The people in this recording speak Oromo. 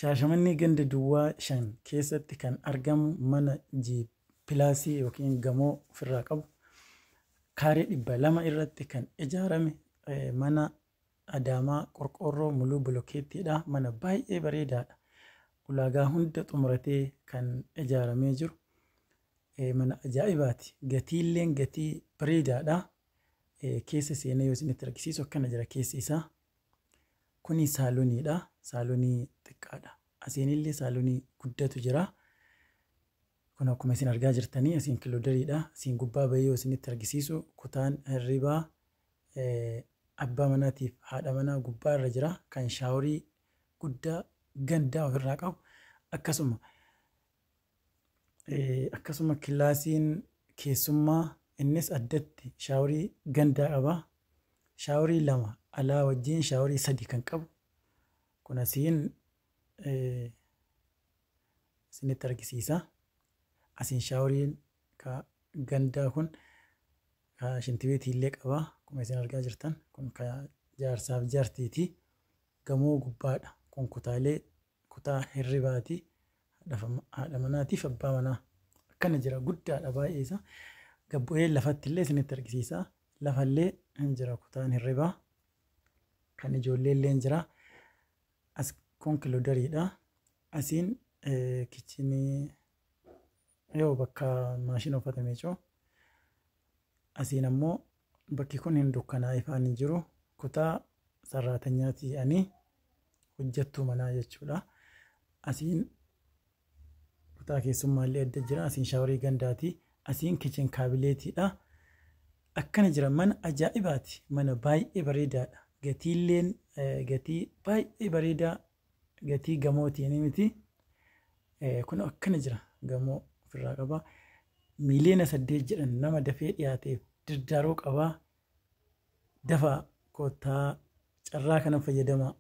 Shaashamannee ganda duwwaa 5 keessatti kan argamu mana G pilaasii yookiin gamoo ofirraa qabu kaaree 200 irratti kan ijaarame mana Adaamaa qorqoorroo muluu bilokeettiidha. Mana baay'ee bareedaadha. Ulaagaa hunda xumuratee kan ijaaramee jiru mana ajaa'ibaati. Gatiilleen gatii bareedaadha. Keessa seenee yoo isinitti argisiisu akkana jira keessi isaa. Kuni saaloniidha. Saalonii xiqqaadha. Asiinillee saalonii guddatu jira. Kun akkuma isin argaa jirtanii asiin kiloodariidha. Asiin gubbaa bahee yoo isinitti argisiisu kutaan hirribaa abbaa manaatiif haadha manaa gubbaa irra jira. Kan shaaworii guddaa gandaa ofirraa qabu. Akkasuma kilaasiin keessummaa innis addatti shaaworii gandaa qaba. Shaaworii 2 alaa wajjin shaaworii 3 kan qabu. Kun asiin isinitti argisiisa. Asiin shaaworiin ka gandaa kun ka shintibeetii illee qaba. Akkuma isin argaa jirtan kun ka jaarsaaf jaartiiti. Gamoo gubbaadha. Kun kutaalee kutaa hirribaati. Haadha manaatiif abbaa manaa. Akkana jira, guddaadha baay'ee isaa. Gabbu'ee lafatti illee isinitti argisiisa. Lafallee hin jira kutaan hirribaa. Kan ijoollee illee hin jira. As kun kiloodariidha. Asiin kichinii yoo bakka maashina uffata miicuu. Asiin ammoo bakki kun hin dukkanaa, ifaan hin jiru. Kutaa sarraatanyaati jedhanii hojjettuu manaa jechuudha. Asiin kutaa keessummaallee adda jira. Asiin shaaworii gandaati. Asiin kichin kaabileetiidha. Akkana jira, mana ajaa'ibaati. Mana baay'ee bareedaadha. Gatiilleen gatii baay'ee bareedaa, gatii gamootiin miti. Kun akkana jira, gamoo ofirraa qaba. Miiliyoona 8 jedhan, nama dafee dhiyaateef dirdaaroo qabaa. Dafaa koottaa, carraa kana fayyadamaa.